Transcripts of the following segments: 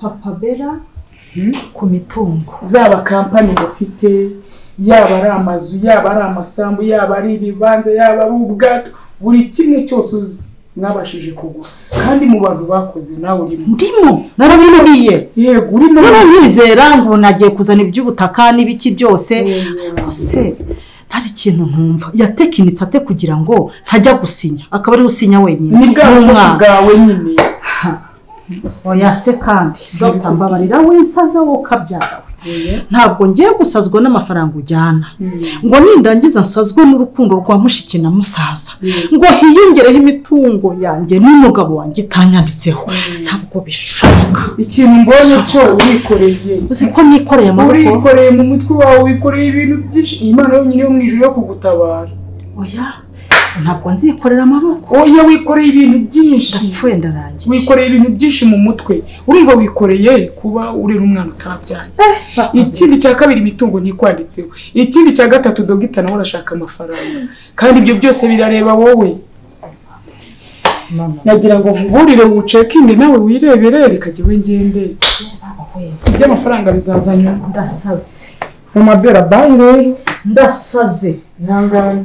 Papa Bella ku mitungo zaba kampani bafite, yaba ari amazu, yaba ari amasambu, yaba ari ibibanza, yaba ari ubwato, buri kimwe cyose uzi mwabashije kugura. Kandi mu bantu bakoze nawe urimo. Ndimo narabimubwiye. Yego urimo. Nizera ngo nagiye kuzana iby'ubutaka n'ibiki byose. Ose ntari ikintu ntumva yatekinitse ate kugira ngo ntajya gusinya akaba ari usinya wenyine. Ni bwa butasi bwawe nyine. Oya se kandi Dr. Mbabarira w'insaza wo kabyara. Ntabwo ngiye gusazwa n'amafaranga ujyana ngo nindangiza nsazwe n'urukundo rwa mushiki na musaza ngo hiyongereho imitungo yanjye n'umugabo wanjye itanyanditseho. Ntabwo bishoboka. Ikintu mbonye cyo urikoreye, uzi ko nikoreye amaboko, urikoreye mu mutwe wawe, wikoreye ibintu byinshi. Imana yonyine yo mu ijuru yo kugutabara. Oya ntabwo nzikorera amaboko. Oya wikoreye ibintu byinshi. Ndapfuye ndarangiye. Wikoreye ibintu byinshi mu mutwe. Urumva wikoreye kuba urera umwana utabyaye. Ikindi cya kabiri imitungo ntikwanditseho. Ikindi cya gatatu dogita nawe arashaka amafaranga. Kandi ibyo byose birareba wowe. Nagira ngo nkuburire ucekinge nawe wirebere reka jyewe ngende. Iby'amafaranga bizaza nyuma. Ndasaze. Mama Bella bye rero. Ndasaze. Ihangane.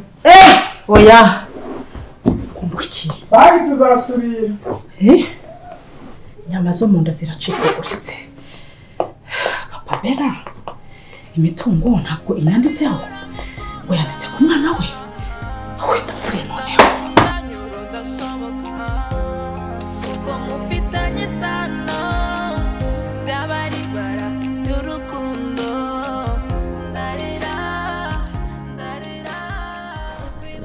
Oya. Kumbuki. Bari tuzasubira. Inyama zo mu nda ziracikaguritse. Papa Bella imitungo ntabwo inyanditseho. Ngo yanditse ku mwana we. We ndapfuye noneho.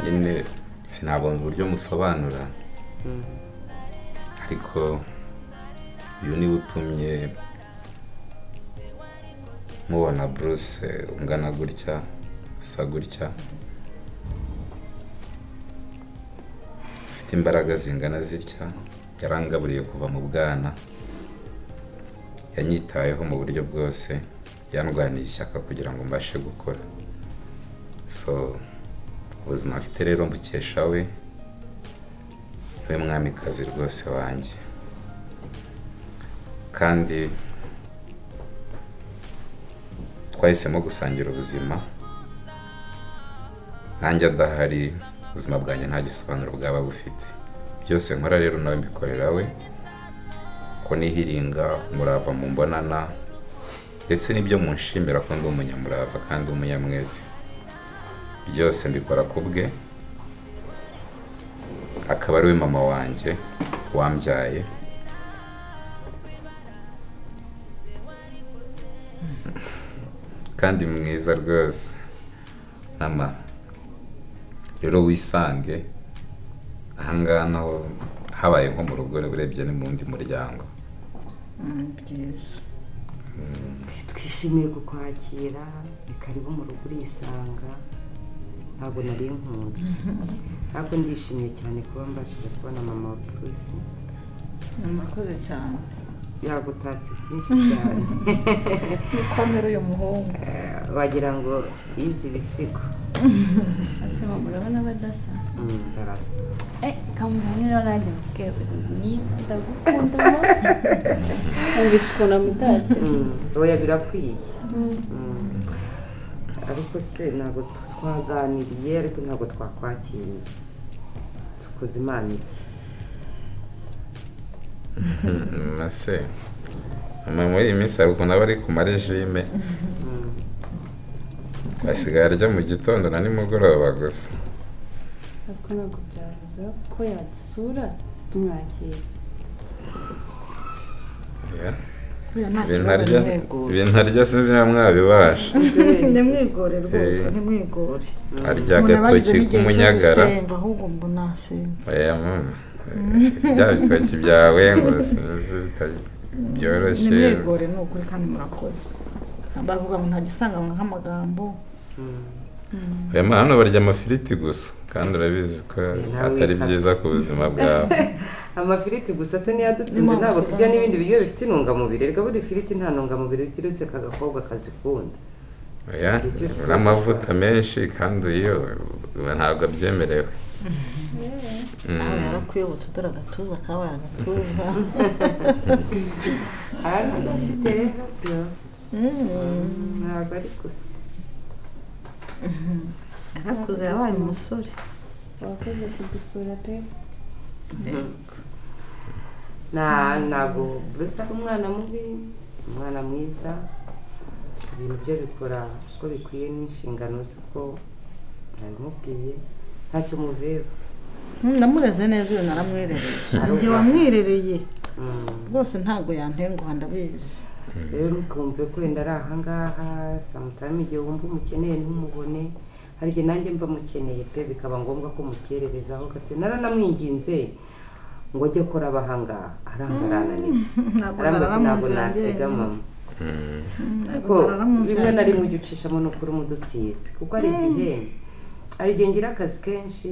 Nyine sinabona uburyo musobanura, ariko uyu niwe utumye mubona Bruce ungana gutya, usa gutya, ufite imbaraga zingana zitya. Yarangaburiye kuva mu bwana, yanyitayeho mu buryo bwose, yandwaniye ishyaka kugira ngo mbashe gukora. So ubuzima mfite rero mbukesha we, niwe mwamikazi rwose wanjye. Kandi twahisemo gusangira ubuzima, nanjye adahari ubuzima bwanjye nta gisobanuro bwaba bufite. Byose nkora rero nawe mbikorera we, ko nihiringa umurava mu mbonana, ndetse n'ibyo munshimira ko ndi umunyamurava kandi umunyamwete. Byose mbikora kubwe, akaba ari we mama wanjye wambyaye. Kandi mwiza rwose. Mama rero wisange ahangaha naho habaye nko mu rugo, urebye ni mu wundi muryango. Byiza. Twishimiye kukwakira, ni karibu mu rugo urisanga. Ntabwo nari nkuzi ariko ndishimye cyane kuba mbashije kubona mama wa Bruce. Murakoze cyane. Yagutatse byinshi cyane. Nikomere uyu muhungu wagira ngo yize ibisigo. Ase mama urabona badasa? Barasa. Kamubonera nanjye mubwire mwiza ndagukunda mama. Wumvise ukuntu amutatse? Oya birakwiye. Ariko se ntabwo twaganiriye, ariko ntabwo twakwakiriye. Tukoze Imana iki? Mase mama muri iyi minsi hari ukuntu aba ari ku marejime, asigaye arya mu gitondo na nimugoroba gusa. Ariko ntabwo byabuza ko yadusura situmwakira. Ibintu arya sinzi niba mwabibasha. Ntimwigore rwose, ntimwigore. Arya agatoki k'umunyagara. Ahubwo mbona sinzi. Oya mama, bya bitoki byawe ngo sinzi byoroshye. Ntimwigore ni ukuri kandi murakoze. Bavuga ngo ntagisanga nk'amagambo. Oya mama, hano barya amafiriti gusa kandi urabizi ko atari byiza ku buzima bwawe. Amafiriti gusa se niyo adutunze, ntabwo turya n'ibindi biryo bifite intungamubiri. Reka buri firiti nta ntungamubiri uretse aka gakobwa kazikunda. Oya n'amavuta menshi kandi iyo ntabwo abyemerewe. Nawe yarakuyobotse dore agatuza kabaye agatuza. Aranadafite rero byo. Ntabwo ari gusa. Yarakuze yabaye umusore. Wakoze kudusura pe. Ntabwo Bruce ari umwana mubi, umwana mwiza. Ibintu bye bikora uko bikwiye n'inshingano z'uko nabimubwiye ntacyo muveba. Namureze neza uyu naramwirereye. Njye wamwirereye rwose ntabwo yantenguha ndabizi. Rero ntukumve ko wenda ari ahangaha samutayime igihe wumva umukeneye ntumubone, hari igihe nanjye mba mukeneye pe bikaba ngombwa ko mukererezaho gato. Naranamwinginze ngo ajye akora abahangaha arangarananira ntabwo nasiga mama. Ariko rimwe na rimwe ujya ucishamo n'ukuri umudutizi kuko hari igihe ngira akazi kenshi.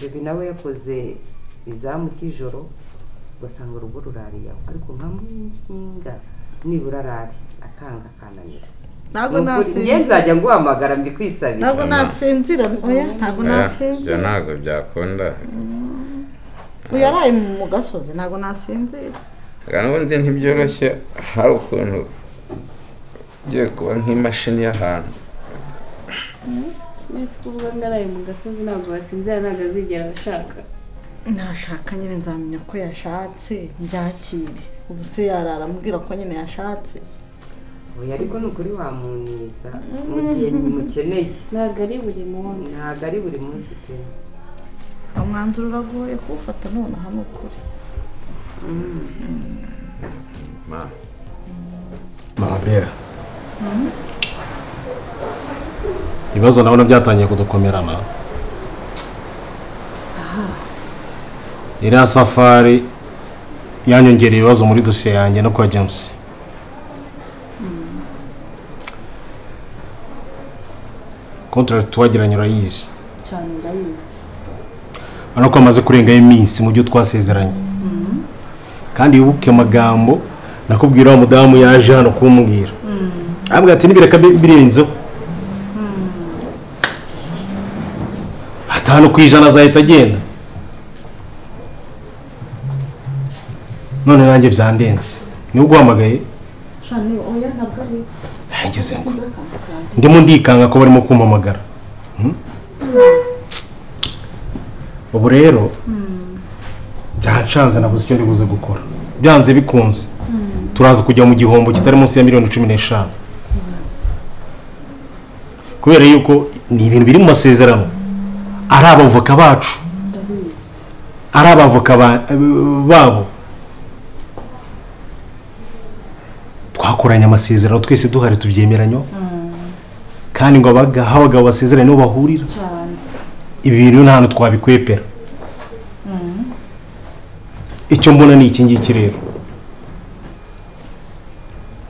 Rebi nawe yakoze izamu ry'ijoro ugasanga urugo rurariye aho, ariko nkamwinginga nibura arari akanga akananira. Ntabwo nasinzira nzajya nguhamagara mbikwisabira. Ntabwo nasinzira oya ntabwo nasinzira. Ntabwo byakunda. Uyu yaraye mu gasozi ntabwo nasinzira. N'ubundi ntibyoroshye hari ukuntu ugiye kuba nk'imashini y'ahantu. Nese kuvuga ngo araye mu gasozi ntabwo basinzira ntabwo azigera ashaka. Nashaka nyine nzamenya ko yashatse mbyakire. Ubu se yarara amubwira ko nyine yashatse. Oya ariko ni ukuri wamuniza mu gihe mukeneye. Ntabwo ari buri munsi. Ntabwo ari buri munsi pe. Umwanzuro uragoye kuwufata nonaha ni ukuri. Mabera. Ibibazo ndabona byatangiye kudukomerana. Iriya safari yanyongereye ibibazo muri dosiye yanjye no kwa James. Contract twagiranye urayizi. Cyane ndayizi. Urabona ko amaze kurengaho iminsi mu byo twasezeranye. Kandi wibuke amagambo nakubwira wa mudamu yaje hano kumbwira. Ambwira ati nibireka birenzeho. 5% azahita agenda. None nanjye byandenze. Niwe uguhamagaye? Shani oya ntabwo ari. Ngeze ngo ndimo ndikanga ko barimo kumpamagara. Ubu rero byacanze nabuze icyo ndibuze gukora. Byanze bikunze turaza kujya mu gihombo kitari munsi ya miliyoni 15. Kubera yuko ni ibintu biri mu masezerano ari abavoka bacu, ari abavoka babo twakoranye amasezerano twese duhari tubyemeranya, kandi ngo abagabo basezeranye nibo bahurira. Ibi bintu nta hantu twabikwepera. Icyo mbona ni iki ngiki rero,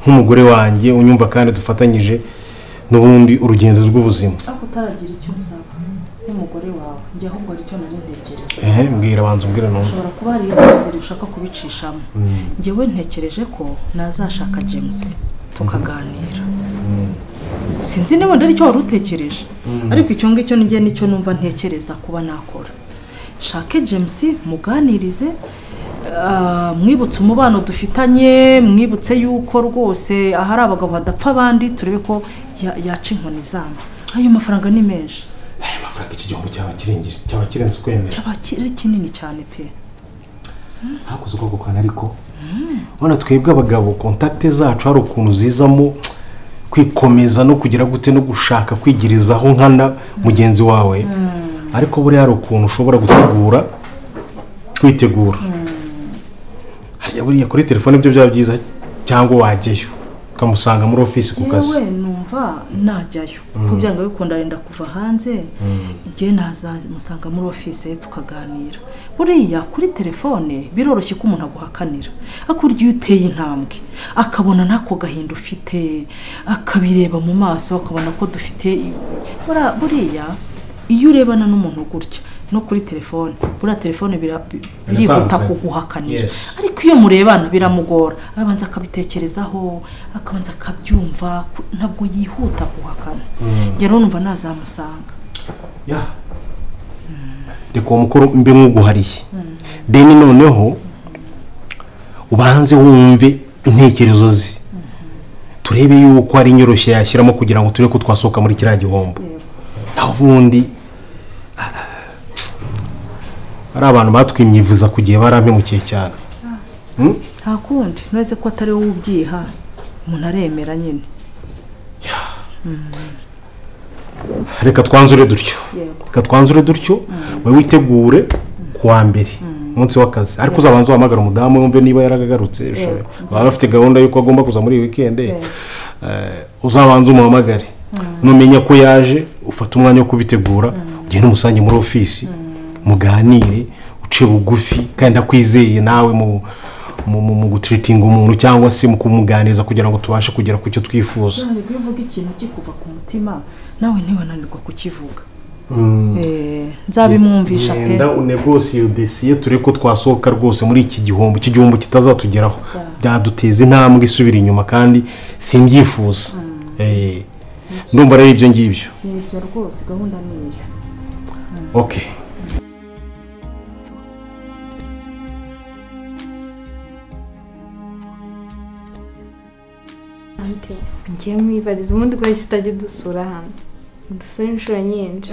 nk'umugore wanjye unyumva kandi dufatanyije n'ubundi urugendo rw'ubuzima. Ariko utaragira icyo usaba nk'umugore wawe, njye ahubwo hari icyo nari ntekereje. Mbwira banza umbwire numve. Ushobora kuba hari izindi nzira ushaka kubicishamo. Njyewe ntekereje ko nazashaka James tukaganira. Sinzi niba ndari icyo wari utekereje, ariko icyo ngicyo njye nicyo numva ntekereza kuba nakora. Shake James muganirize, mwibutse umubano dufitanye, mwibutse yuko rwose ahari abagabo badapfa abandi, turebe ko yaca inkoni zamba. Ayo mafaranga ni menshi. Ayo mafaranga iki gihombo cyaba kirengeje, cyaba kirenze ukwemera. Cyaba kiri kinini cyane pe. Hakuze uko gukana ariko. Ubona twebwe abagabo kontakte zacu hari ukuntu zizamo kwikomeza no kugira gute no gushaka kwigirizaho nkana mugenzi wawe. Ariko buriya hari ukuntu ushobora gutegura kwitegura. Hariya buriya kuri telefone ibyo byaba byiza cyangwa wajyayo ukamusanga muri office ku kazi. Yewe numva najyayo kuko byanga bikunda arenda kuva hanze, igihe nazamusanga muri office tukaganira. Buriya kuri telefone biroroshye ko umuntu aguhakanira, ariko urya iyo uteye intambwe akabona ntako gahinda ufite, akabireba mu maso akabona ko dufite. Buriya iyo urebana n'umuntu gutya no kuri telefone, buriya telefone birihuta kuguhakanira, ariko iyo murebana biramugora, abanza akabitekerezaho, akabanza akabyumva, ntabwo yihuta guhakana. Njye rero numva nazamusanga. Reka uwo mukoro mbe nkuguhariye. Deni noneho ubanze wumve intekerezo ze. Turebe yuko ari inyoroshye yashyiramo kugira ngo turebe ko twasohoka muri kiriya gihombo. Naho ubundi ari abantu batwimyivuza kugiye barampemukiye cyane. Nta kundi none ko atari wowe ubyiha umuntu aremera nyine. Reka twanzure dutyo. Reka twanzure dutyo wowe witegure kuwa mbere umunsi w'akazi, ariko uzabanza uhamagara umudamu wumve niba yaragagarutse. Baba bafite gahunda yuko agomba kuza muri weekend. Uzabanza umuhamagare, numenya ko yaje ufata umwanya wo kubitegura, ugende umusange muri ofisi muganire, uce bugufi kandi akwizeye nawe mu gutreatinga umuntu cyangwa se mu kumuganiriza kugira ngo tubashe kugera ku cyo twifuza. Iyo uvuga ikintu kikuva ku mutima nawe ntiwananirwa kukivuga. Nzabimwumvisha pe. Genda unegosiye dosiye turebe ko twasohoka rwose muri iki gihombo. Iki gihombo kitazatugeraho byaduteza intambwe isubira inyuma kandi simbyifuza. Ndumva rero ibyo ngibyo. Nibyo rwose gahunda niyo. Okay. Ante, ngiye mwibariza ubundi ko utajya udusura hano. Udusura inshuro nyinshi.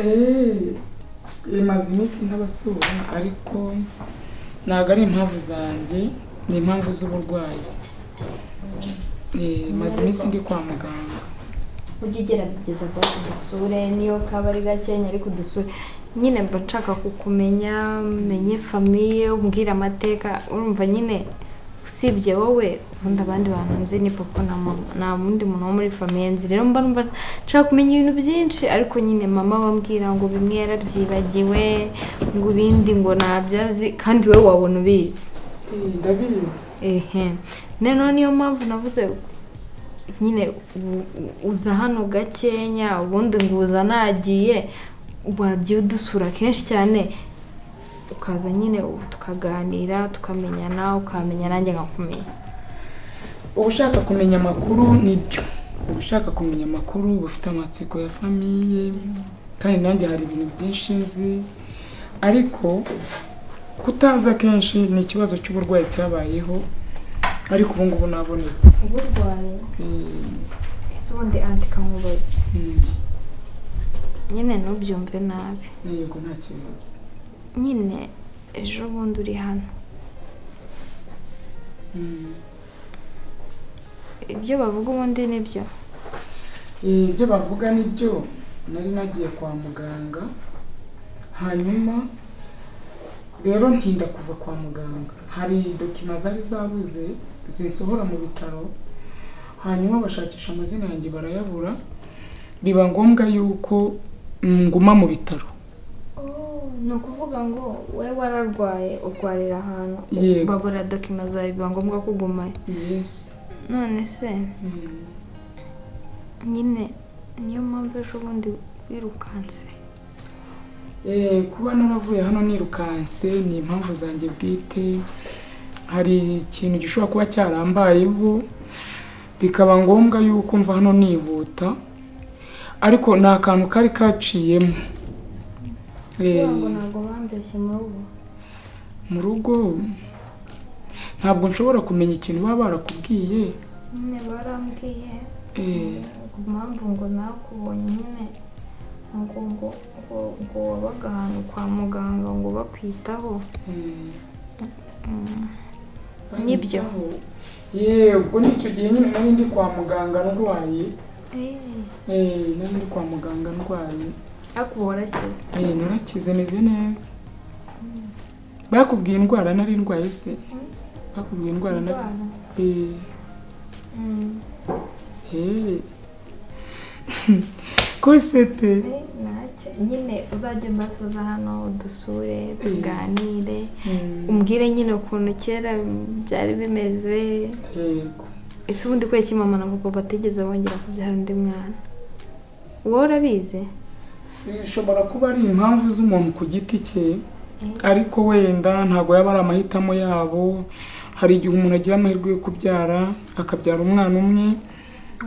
Imaze iminsi ntabasura ariko ntabwo ari impamvu zanjye, ni impamvu z'uburwayi. Maze iminsi ndi kwa muganga. Ujye ugerageza basi udusure niyo kaba ari gakenya ariko udusure. Nyine mba nshaka kukumenya, menye famiye, umbwire amateka, urumva nyine usibye wowe ubundi abandi bantu nzi ni papa na mama, nta wundi muntu wo muri famiye nzi. Rero mba numva nshaka kumenya ibintu byinshi ariko nyine mama bambwira ngo bimwe yarabyibagiwe, ngo ibindi ngo ntabyazi kandi wowe wabona ubizi. Ndabizi. None niyo mpamvu navuze nyine uza hano gakenya ubundi ngo uza nagiye, wagiye udusura kenshi cyane ukaza nyine tukaganira tukamenyana, ukamenya nanjye nkakumenya. Uba ushaka kumenya amakuru nibyo, uba ushaka kumenya amakuru, uba ufite amatsiko ya famiye kandi nanjye hari ibintu byinshi nzi, ariko kutaza kenshi ni ikibazo cy'uburwayi cyabayeho, ariko ubu ngubu nabonetse. Uburwayi? Ese ubundi anti kankubaze nyine ntubyumve nabi. Yego nta kibazo. Nyine ejo bundi uri hano ibyo bavuga ubundi nibyo? Ibyo bavuga nibyo. Nari nagiye kwa muganga, hanyuma rero ntinda kuva kwa muganga, hari dokima zari zabuze zinsohora mu bitaro, hanyuma bashakisha amazina yanjye barayabura, biba ngombwa yuko nguma mu bitaro. Ni ukuvuga ngo wowe wararwaye urwarira ahantu babura dokima zawe biba ngombwa ko ugumayo. None se nyine niyo mpamvu ejo bundi wirukanse? Kuba naravuye hano nirukanse ni impamvu zanjye bwite. Hari ikintu gishobora kuba cyarambayeho bikaba ngombwa yuko mva hano nihuta, ariko ni akantu kari kaciyemo. Ntabwo bambeshye mu rugo. Mu rugo ntabwo nshobora kumenya ikintu baba barakubwiye. Nyine barambwiye ku mpamvu ngo nakubonye nyine ngo ngo ngo wabaga ahantu kwa muganga ngo bakwitaho. Nibyo? Ubwo nicyo gihe nyine nari ndi kwa muganga ndwaye. Nari ndi kwa muganga ndwaye. Ariko warakize? Narakize meze neza. Bakubwiye indwara nari ndwaye se? Bakubwiye indwara nari? Kusetse? Ntacyo nyine uzajya ubasuza hano udusure tuganire, umbwire nyine ukuntu kera byari bimeze. Ese ubundi kubera mama na papa batigeze bongera kubyara undi mwana? Wowe urabizi? Bishobora kuba ari impamvu z'umuntu ku giti cye, ariko wenda ntabwo yaba ari amahitamo yabo. Hari igihe umuntu agira amahirwe yo kubyara akabyara umwana umwe,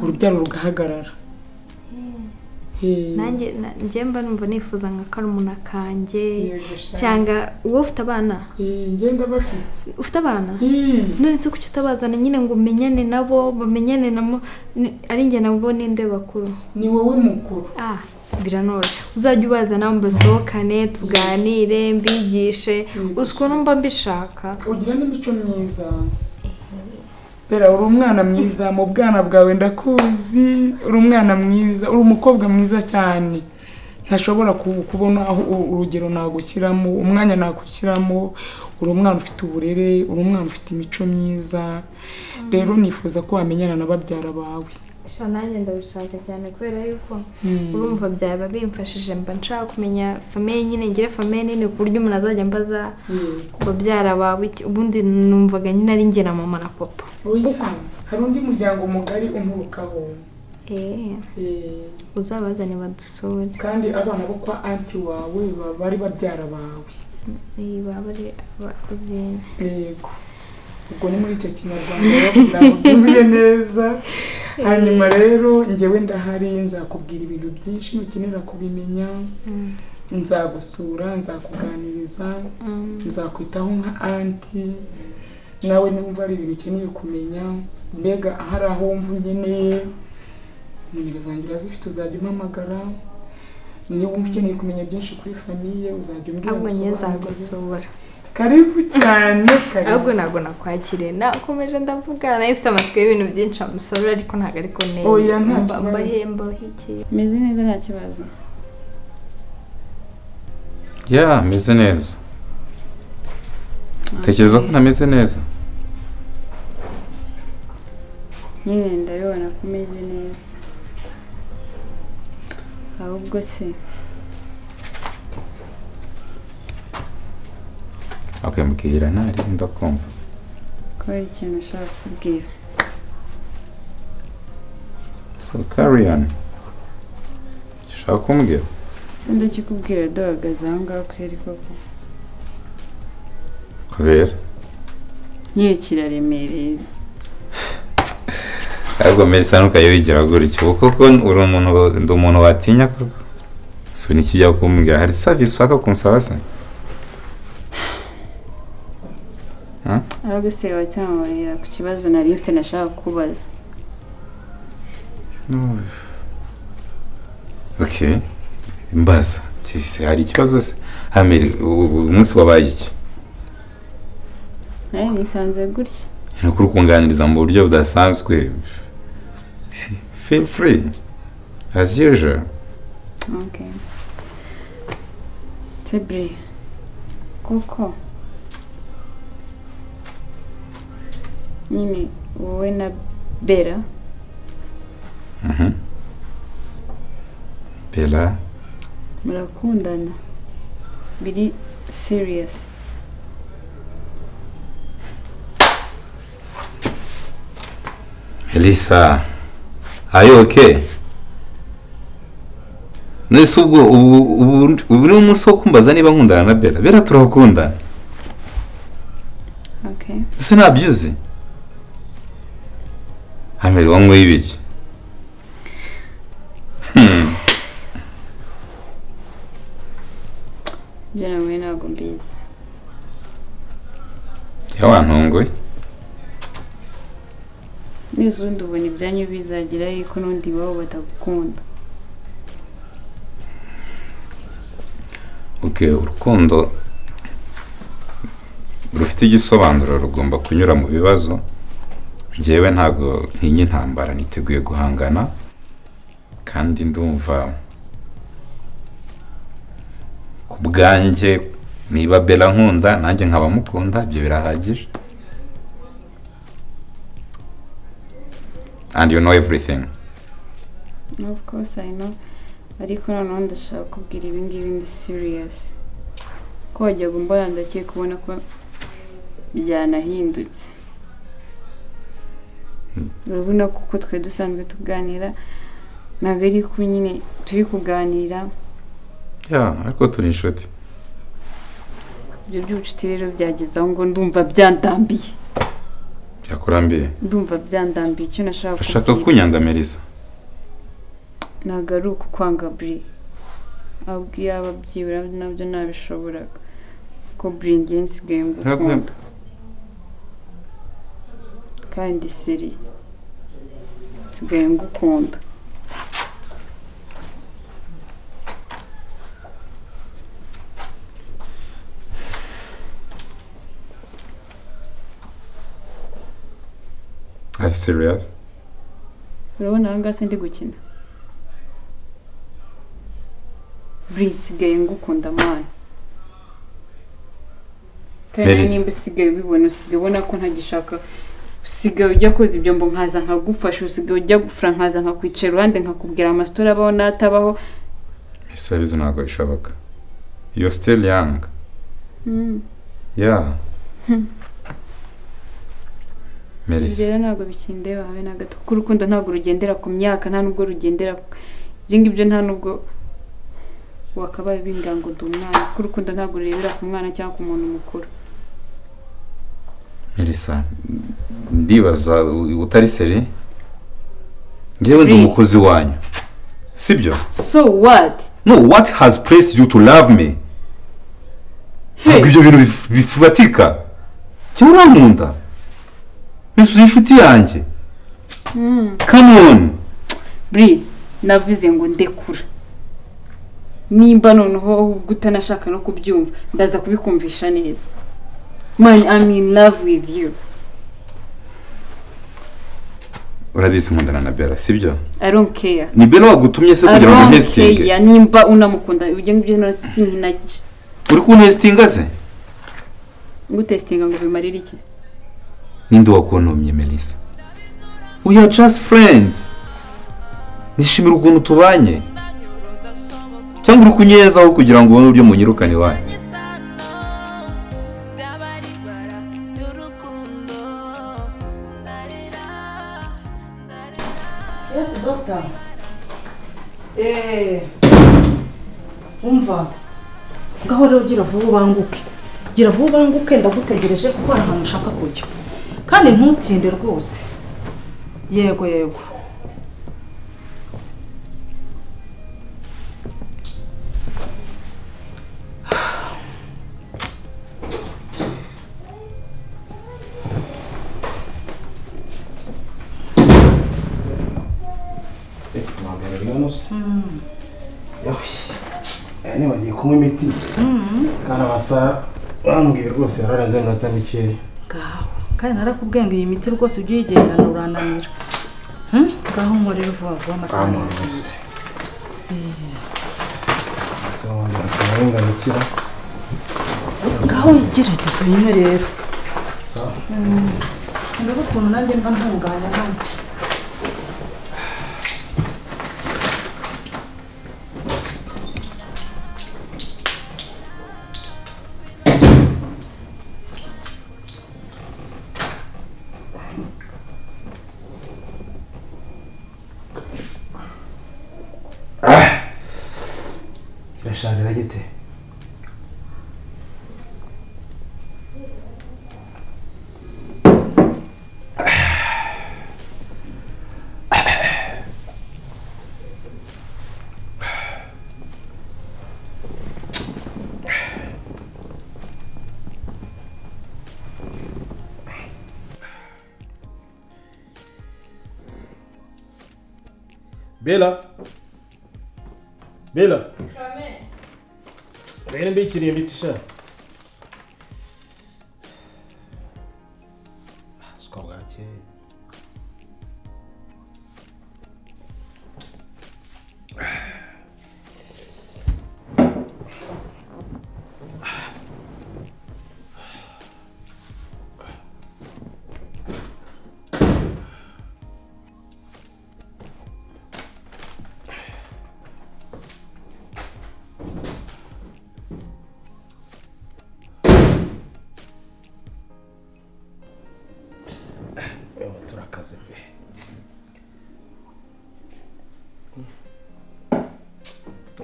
urubyaro rugahagarara. Nanjye njye mba numva nifuza nka karumuna kanjye cyangwa uwo ufite abana. Njye ndabafite. Ufite abana? None se kuki utabazana nyine ngo umenyane nabo, bamenyane nabo, ari njye nabo ninde bakuru? Ni wowe mukuru. Biranoroshye. Uzajya ubazana mbasohokane, tuganire, mbigishe, uzi mba mbishaka. Ugira n'imico myiza. Bera uri umwana mwiza, mu bwana bwawe ndakuzi, uri umwana mwiza, uri umukobwa mwiza cyane. Ntashobora kubona aho urugero nagushyiramo, umwanya nagushyiramo, uri umwana ufite uburere, uri umwana ufite imico myiza. Rero nifuza ko wamenyana na babyara bawe. Sha nanjye ndabishaka cyane kubera yuko urumva byaba bimfashije, mba nshaka kumenya famille nyine, ngire famille nini ku buryo umuntu azajya ambaza babyara bawe. Ubundi numvaga nyine ari njye na mama na papa. Hari undi muryango mugari unturukaho. Uzabazane badusure. Kandi abana bo kwa anti wawe bari babyara bawe. Baba ari abakuzine. Yego. Ubwo ni muri icyo kinyarwanda ntabwo neza. Hanyuma rero njyewe ndahari, nzakubwira ibintu byinshi ukenera kubimenya, nzagusura, nzakuganiriza, nzakwitaho nka anti, nawe niba ari ibintu ukeneye kumenya, mbega ahari aho wumva unkeneye, nimero zanjye urazifite, uzajya umpamagara. Niba wumva ukeneye kumenya byinshi kuri famiye uzajya umbwira. Ahubwo njye nzagusura. Karibu cyane, karibu. Ahubwo ntabwo nakwakiriye, nakomeje ndavuga, nayo mfite amatsiko y'ibintu byinshi amusoro, ariko ntabwo ariko neza. Oya nta kibazo. Mbahemba iki? Meze neza nta kibazo. Ya, meze neza. Tekereza ko ntameze neza. Nyine ndabibona ko umeze neza. Ahubwo se Okay, mbwira ntari ndakumva. Ko hari ikintu ushaka kubwira. So carry on. Ushaka kumbwira? Se ndakikubwira duhagaze aho ngaho kweri koko. Kubera? Nyine kiraremereye. Ahubwo Melissa ntukaye wigira gutyo kuko uri umuntu, ndi umuntu watinya koko. So niki ujya kumbwira? Hari service ushaka kunsaba se? Ahubwo se wacyambarira ku kibazo nari mfite nashaka kubaza. Okay. Mbaza. Hari ikibazo se? Hamiri umunsi wabaye iki? Nisanze gutya. Nukuri kunganiriza mu buryo budasanzwe. Feel free as usual. Okay. Tebri. Koko. Nyine wowe na Bera. Bera murakundana biri serious. Elisa, are you okay? Nese ubwo ubu ni umunsi wo kumbaza niba nkundana na Bera. Bera turakundana. Okay. Ese nabyuze? Hameri wanyweye ibiki? Njye nawe ntabwo mbizi. Yawantunguye. N'izindi ubona ibyanyu bizagira yuko n'undi babo batagukunda. Okay, urukundo rufite igisobanuro rugomba kunyura mu bibazo. Njyewe ntabwo ntinya intambara, niteguye guhangana kandi ndumva ku bwanjye niba Bella nkunda nanjye nkaba mukunda, ibyo birahagije. And you know everything. Of course I know. Ariko noneho ndashaka kubwira ibi ngibi ndi serious. Ko wajyaga umbona ndakeka kubona ko byanahindutse. Urabona kuko twe dusanzwe tuganira ntabwo ari ko nyine turi kuganira. Yeah, ariko turi inshuti. Ibyo by'ubucuti rero byageze aho ngo ndumva byandambiye. Byakurambiye? Ndumva byandambiye icyo nashaka kushaka kunyanga Melissa. Ntabwo ari ukukwanga Bri, ahubwo iyaba byibura nabyo nabishoboraga. Ko Bri njye nsigaye ngukunda kandi seri nsigaye ngukunda. Are you serious? Urabona aha ngaha ndi gukina. Bri nsigaye ngukunda mwana. Kandi nimba usigaye ubibona, usigaye ubona ko ntagishaka, usigaye ujya koza ibyombo nkaza nkagufasha, usigaye ujya gufura nkaza nkakwicara iruhande nkakubwira amasitori abaho n'atabaho. Ese urabizi ntabwo bishoboka. You're still young. Yeah. Melissa. Rero ntabwo bikindeba habe na gato, kuko urukundo ntabwo rugendera ku myaka, nta nubwo rugendera ibyo ngibyo, nta nubwo wakabaye bimbwira ngo ndi umwana, kuko urukundo ntabwo rurebera ku mwana cyangwa ku muntu mukuru. Melissa, ndibaza utari seri? Njyewe ndi umukozi wanyu, sibyo? So what? No, what has pressed you to love me? Ntabwo ibyo bintu bifatika. Cyangwa urankunda? Mbese uzi inshuti yanjye? Come on. Bri, navuze ngo ndekura. Nimba noneho ubwo utanashaka no kubyumva, ndaza kubikumvisha neza. Man, I'm in love with you. Urabizi nkundana na Bella, sibyo? I don't care. Ni Bella wagutumye se kugira ngo ntestinge? I don't care. Nimba unamukunda, ibyo ngibyo no sinkinagisha. Uri kuntestinga se? Ngutestinga ngo bimarire iki? Ninde wakuntumye Melissa? We are just friends. Nishimira ukuntu tubanye. Cyangwa uri kunyezaho kugira ngo ubone uburyo munyirukane iwanyu. Yes, doctor. Umva. Ngaho rero gira vuba ubanguke. Gira vuba ubanguke, ndagutegereje kuko hari ahantu ushaka kujya. Kandi ntutinde rwose. Yego yego. Nibagiye kunywa imiti kandi amasaha bambwiye rwose yararenze iminota mikeya. Ngaho kandi narakubwiye ngo iyi miti rwose ujye uyigendana urananira. Ngaho nkorera vuba vuba amasaha yose. Ngaho igerageza uyinywe rero. Ndabona ukuntu nanjye mba ntunganya hano. Kirasharira gite? Bella. Bella. Benim bir içeriye bir tişört. Skogati.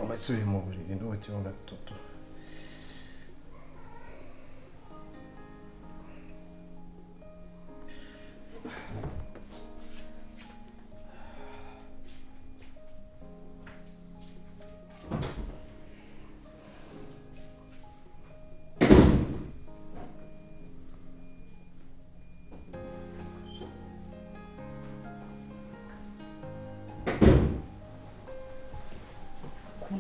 Amasubiye mu buriri nduhukiyeho gatoto.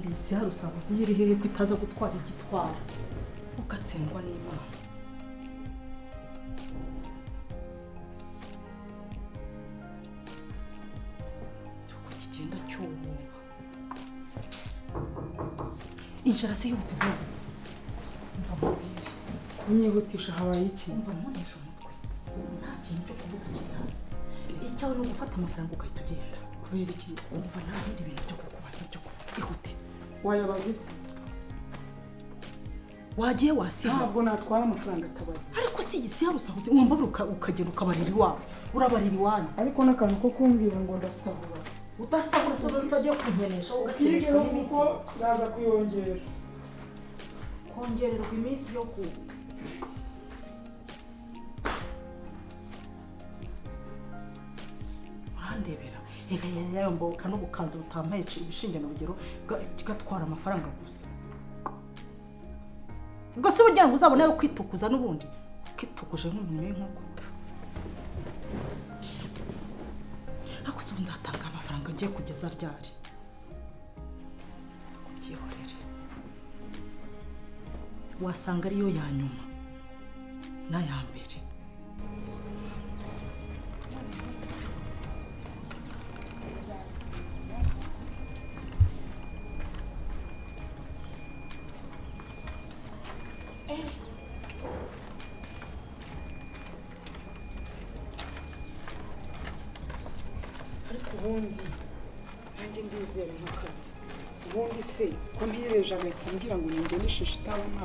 Ubundi iyi si harusabuzi iri hehe ko itaza gutwara igitwara ugatsindwa n'Imana. Cyuko kigenda cyububa. Injara si yihute vuba. Umva mubwire. Kunyihutisha habaye iki? Umva ntuneshe umutwe. Nta kintu cyo kuvuga kiri hano. Icyawe ni ugufata amafaranga ugahita ugenda. Kubera iki? Umva nta bindi bintu byo kukubaza byo kuvuga. Ihute. Wayabaze se? Wagiye wasiha. Ntabwo natwara amafaranga atabaze. Ariko si iyi si yarusahuze wambabura ukagenda ukabarira iwawe. Urabarira iwanyu. Ariko n'akantu ko kumbwira ngo ndasahura. Udasahura se utagiye kunkenesha ugakeneshwa n'iminsi. Kuko naza kuyongera. Kongererwa iminsi yo ku urandebera. Reka yamboka n'ubukanzu butampaye ibishinge na rugero gatwara amafaranga gusa. Ubwo se ugira ngo uzabone yo kwitukuza n'ubundi kitukuje nk'umuntu w'inkoko. Ariko se ubu nzatanga amafaranga ngiye kugeza ryari? Kubyihorere. Wasanga ariyo ya nyuma n'aya mbere. Ariko ubundi nanjye ndizera nkakabye. Ubundi se ko mpireje agahita ambwira ngo ninjye nishishe itabona,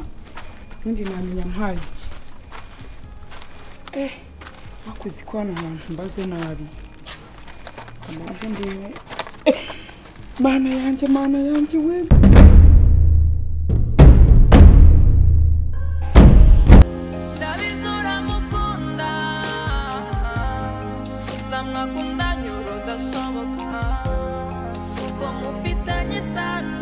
ubundi namenya mpaye iki? Bakuzi ko hano hantu mbaze nabi. Amaze ndiwe. Mana yanjye, mana yanjye we. Mfitanye isano.